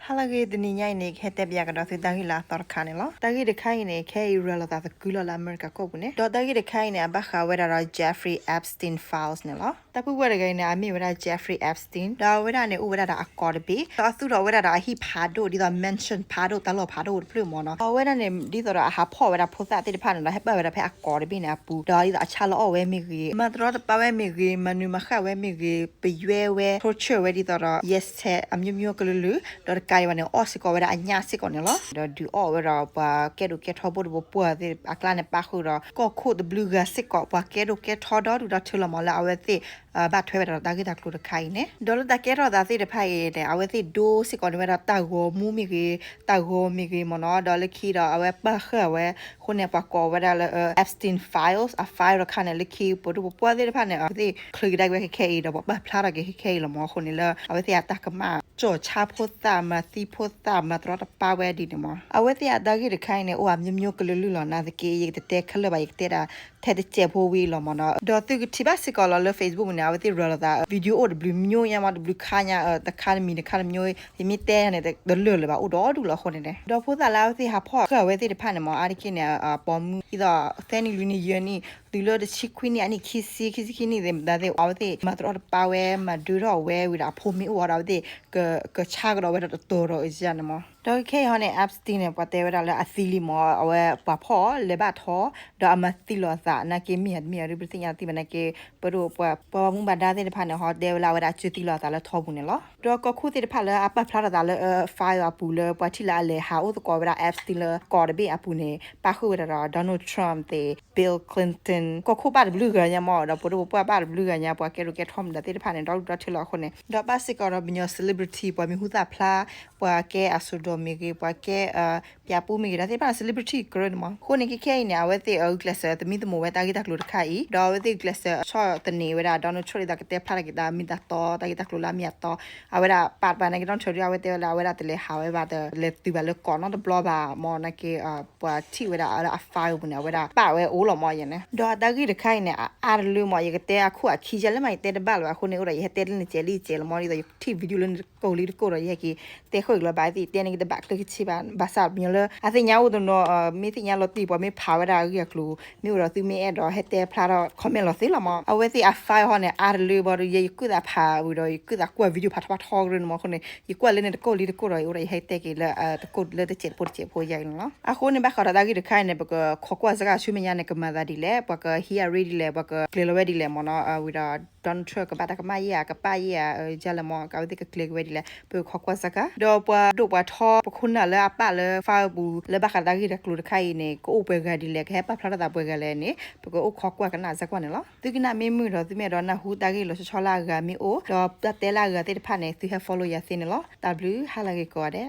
ဟါလၢအဂ့ၤ တနံၤညါအံၤန့ၣ် ကဟဲတဲပၠးကဒီးသုတၢ်ဂ့ၢ်လၢအသီတခါန့ၣ်လီၤ. တၢ်ဂ့ၢ်တခါအံၤန့ၣ် ခဲအံၤရၤလီၤသးသကုၤလီၤလၢအမဲရကၤကီၢ်ပူၤန့ၣ်, ဒီးတၢ်ဂ့ၢ်တခါအံၤန့ၣ် အဘၣ်ဃးဝဲဒၣ်ဒီး Jeffrey Epstein Files န့ၣ်လီၤ. တၢ်ပုၢ်ဝဲၢ်တဂၤအံၤန့ၣ် အမ့ၢ်ဝဲဒၣ် Jeffrey Epstein ဒီးအဝဲဒၣ်န့ၣ် အိၣ်ဝဲဒၣ်ဒီးအကီးတဘ့ၣ်, ဒီးအသူၣ်ထီၣ်ဝဲဒၣ်ဒီးအဟံၣ်ဖးဒိၣ် ဒ်သိး mansion ဖးဒိၣ် တၢ်လီၢ်ဖးဒိၣ်တဖျၢၣ်မ့ၢ်နီၤ. အဝဲဒၣ်န့ၣ် ဒ်သိးဒီးအဟးဖီၣ်ဝဲဒၣ်ဖိသၣ်သ့ၣ်တဖၣ်န့ၣ်ဒီး ဟဲပာ်ဝဲဒၣ်ဖဲအကီးတဘ့ၣ်န့ၣ်အပူၤ, ဒီးဒ်သိးအဆါလီၤအီၣ်ဝဲမ့ၢ်ဂ့ၤ, မၤတရီတပါဝဲမ့ၢ်ဂ့ၤ, မၤနုၤမၤဃၣ်ဝဲမ့ၢ်ဂ့ၤ, ပယွဲဝဲ, torture ဝဲဒ်သိးဒီး ယဲၢ်ဆဲး အမျိုးမျိုးကလုာ်လုာ်, ဒီးတကးဒံးဘၣ်န့ၣ် အီၣ်စ့ၢ်ကီးဝဲဒၣ်အညၣ်စ့ၢ်ကီးန့ၣ်လီၤ. ဒီးဒုးအီၣ်ဝဲဒီးပှၤကဲဒိၣ်ကဲထီ ဘိၣ်တဘိပှၢ်သ့ၣ်အကျါန့ၣ် ပၣ်ဃုာ်ဒီး ကီၢ်ခိၣ်တဘျုးဂၤစ့ၢ်ကီး, ပှၤကဲဒိၣ်ကဲထီဒီဒူၣ်ဒီထၢလီၤမး လၢအဝဲသ့ၣ် ဘၣ်ထွဲဝဲဒၣ်ဒီးတၢ်ဂ့ၢ်တၢ်ကျိၤတခါအံၤန့ၣ်. ဒီးလၢတၢ်ကဲထီၣ်သးသ့ၣ်တဖၣ်အံၤန့ၣ် အဝဲသ့ၣ်ဒိစ့ၢ်ကီးန့ၢ်ဝဲဒၣ်တၢ်ဂီၤမူမ့ၢ်ဂ့ၤ, တၢ်ဂီၤမ့ၢ်ဂ့ၤမ့ၢ်နီၤ, ဒီးလၢခံဒီးအဝဲပာ်ဃုာ်ဝဲ, အဃိန့ၣ် ပှၤကိးဝဲဒၣ်လၢ Epstein Files အ file တခါန့ၣ် လၢခံပှၤဒိၣ်ပှၢ်သ့ၣ်တဖၣ်န့ၣ် အဝဲသ့ၣ်ချုးကဒါက့ၤဝဲခဲခဲအံၤ ဒီးပှၤပာ်ဖျါထီၣ်က့ၤခဲခဲအံၤလီၤမး. အဃိန့ၣ်လၢ အဝဲသ့ၣ်အတၢ်ကမၣ် ကၠီၣ်ဆါဖိသၣ် မၤသံဖိသၣ် မၤတရီတပါဝဲဒ်န့ၣ်မး. အဝဲသ့ၣ်အတၢ်ဂ့ၢ်တခါအံၤန့ၣ် အိၣ်အမျိုးမျိုးကလုာ်လုာ်လီၤ, နာ်သက့ ယကတတဲခဲလၢာ်ဘၣ်, ယကတဲဒၣ်ထဲတစဲးဖိဝံၤလီၤမးနီၤ. ဒီးသုကထံၣ်ဘၣ်စ့ၢ်ကီးလီၤလၢ Facebook န့ၣ် အဝဲသ့ၣ်ရၤလီၤသး video အိၣ်တဘျုးမျိုးညါမး, တဘျုးခါညါ, တခါတမံၤ တခါတမျိုး, ယမ့ၢ်တဲန့ၣ် တလၢာ်လၢၤဘၣ်, အိၣ်ဒီဒူၣ်လီၤအဃိန့ၣ်န့ၣ်. ဒီးဖိသၣ်လၢအဝဲသ့ၣ်ဟးဖီၣ်ဃာ်ဝဲသ့ၣ်တဖၣ်န့ၣ်မး အါတက့ၢ်န့ၣ် ပိာ်မုၣ် ဒ်သိး သၢနံၣ်လွံၢ်နံၣ်ယဲၢ်နံၣ် တုၤလၢတဆံခွံနံၣ် အနံၣ်ခံဆံ ခံဆံခံနံၣ်သ့ၣ်မတၤသ့ၣ် အဝဲသ့ၣ်မၤတရီတပါဝဲ မၤဒၢထီၣ်ဝဲဝံၤဒီး အဖိမ့ၢ်အိၣ်ဝဲဒီး အဝဲသ့ၣ် ကဆါကဒီးဝဲဒီးတတီၤဒီးယၤန့ၣ်မး. ဒီးခဲအံၤဟီန့ၣ် Epstein န့ၣ် ပှၤတဲဝဲဒၣ်လၢအသံလံမး, အဝဲပှၤဖီၣ်လဲၤဘၣ်ထီၣ် ဒီးအမၤသံလီၤအသး, နာ်က့မ့ၢ်ဧါတမ့ၢ်ဧါဒုး ပတသ့ၣ်ညါသ့ဘၣ်, နာ်က့ ပဒိၣ်ပှၤ ပှၤဘၣ်မူဘၣ်ဒါသ့ၣ်တဖၣ်န့ၣ် ဟီတဲဝဲလၢအဝဲဒၣ်အစၢသံလီၤအသးလၢထီပူၤန့ၣ်လီၤ. ဒီးကီၢ်ခိၣ်သ့ၣ်တဖၣ်လၢအပာ်ဖျါထီၣ်သးလၢ file အပူၤလၢပှၤထံၣ်လၢအလဲၤဟးအိၣ်သကိးဝဲဒၣ် Epstein လၢကီးတဘ့ၣ်အပူၤန့ၣ် ပၣ်ဃုာ်ဝဲဒၣ်ဒီး Donald Trump သ့ၣ် Bill Clinton ကီၢ်ခိၣ်ဘၣ်တဘျုးဂၤညါမး, ဒီးပဒိၣ်ပှၢ်ဘၣ်တဘျုးဂၤညါ, ပှၤကဲဒိၣ်ကဲထီမတၤသ့ၣ်တဖၣ်န့ၣ် ဒီဒူၣ်ဒီထၢလီၤအဃိန့ၣ်, ဒီးဘၣ်စ့ၢ်ကီးဒီးပှၤကညီ celebrity ပှၤမံၤဟူသၣ်ဖျါ, ပှၤကဲအစိၣ်ဒီးမ့ၢ်ဂ့ၤ, ပှၤကဲ ပၠးပူမ့ၢ်ဂ့ၤ, ဒီးသ့ၣ်တဖၣ်န့ၣ် celebrity ကရၢန့ၣ်မး. အဃိန့ၣ် ခဲခဲအံၤန့ၣ် အဝဲသ့ၣ်ဂုာ်ကျဲးစၢးသမံသမိးဝဲတၢ်ဂ့ၢ်တၢ်ကျိၤတခါအံၤ, ဒီးအဝဲသ့ၣ်ဂုာ်ကျဲးစၢးဆီၣ်သနံးဝဲဒၣ် Donald Trump ဒ်သိးကတဲဖျါထီၣ်က့ၤတၢ်မ့ၢ်တၢ်တီ, တၢ်ဂ့ၢ်တၢ်ကျိၤလၢအမ့ၢ်အတီ. အဝဲဒၣ်ပာ်တပာ်နာ်က့ Donald Trump ဒုး အဝဲတဲဝဲလၢအဝဲဒၣ်တလဲၤဟးဝဲဘၣ်, တလဲၤတုၤဘၣ်လၢကီးနီတဘျီဘၣ်မး, နာ်က့ ပှၤထံၣ်ဝဲဒၣ်အဝဲဒၣ်အ file ပူၤန့ၣ် အဝဲဒၣ်ပာ်ဝဲအိၣ်လီၤမးယဲန့ၣ်. ဒီးအတၢ်ဂ့ၢ်တခါအံၤန့ၣ် အအါတလၢမး, ယကတဲအခိၣ်အခံယဲလၢမး ယတဲတဘၣ်လၢၤဘၣ်အဃိန့ၣ် အိၣ်ဒီးယဟဲတဲလၢနစဲးလံစဲးလီၤမး, ဒ်သိးယထံၣ် video လၢနကိၢ်လံတကိၢ်ဒီး ယဟဲက့ၤတဲဃုာ်က့ၤလီၤဘၣ်သ့ၣ်, တဲန့ၣ်က့ၤတဘၣ်ချၢကဆ့ဘၣ်, ဘၣ်ဆၣ်ပညီလၢ အသ့ၣ်ညါအိၣ်တနီၤ မ့ၢ်သ့ၣ်ညါလီၤတံၢ် ပှၤမ့ၢ်ဖးဝဲဒၣ်အဂ့ၢ်အကျိၤ မ့ၢ်အိၣ်ဒီးသုမ့ၢ်အဲၣ်ဒိးဟဲတဲဖျါထီၣ် comment လီၤသ့လီၤမး. အဝဲသ့ၣ်အ file ဟီန့ၣ် အါတလၢဘၣ်ဒီး ယဲယကုၢ်သးဖးဝံၤဒီး ယကုၢ်သးကွၢ် video ဖးထီဖးထီကရၢန့ၣ်မး, အဃိန့ၣ် ယကွၢ်လၢန့ၣ်တကိၢ်လံတကိၢ်ဒီး ယအိၣ်ဒီးယဟဲတဲက့ၤလၢတကိၢ်လၢတစဲးဖိတစဲးဖိယဲန့ၣ်လီၤ. အဃိန့ၣ် ဘၣ်ဃးဒီးတၢ်ဂ့ၢ်တခါအံၤန့ၣ် ပကခိးကွၢ်စ့ၢ်ကီးဆူမဲာ်ညါန့ၣ် ကမၤသးဒ်လဲၣ်, ပှၤကဟံးအရ့ဒ်လဲၣ်, ပှၤကကျဲၤလီၤဝဲဒ်လဲၣ်မးနီၤ, ဝံၤဒီး Donald Trump ကဘၣ်တၢ်ကမၣ်ယဲဧါ, ကပာ်ယဲဧါ, ယဲလၢမး အဝဲသ့ၣ်ကကျဲၤက့ၤဝဲဒ်လဲၣ်, ပကခိးကွၢ်စ့ၢ်ကီး. ဒီးပှၤဒိၣ်ပှၤထီ ပခိၣ်နၢ်လၢအပာ်လၢ file ပူၤ လၢဘၣ်ဃးဒီးတၢ်ဂ့ၢ်တၢ်ကျိၤတခါအံၤန့ၣ် ကအိၣ်ပှဲၤဂၤဒ်လဲၣ်, ကဟဲပာ်ဖျါထီၣ်သးပှဲၤဂၤလဲၣ်န့ၣ် ပကအိၣ်ခိးကွၢ်ကနၣ်စ့ၢ်ကီးန့ၣ်လီၤ. သုကနၣ်မ့ၢ်မုာ်ဒီး သုမ့ၢ်အဲၣ်ဒိးနၢ်ဟူတၢ်ဂ့ၢ်လီၤဆီဆီလၢအဂၤမ့ၢ်အိၣ် ဒီးတၢ်တဲလၢအဂၤသ့ၣ်တဖၣ်န့ၣ် သုဟဲ follow ယၤသ့န့ၣ်လီၤ. တၢ်ဘျုး ဟါလၢအဂ့ၤကိးဂၤဒဲး.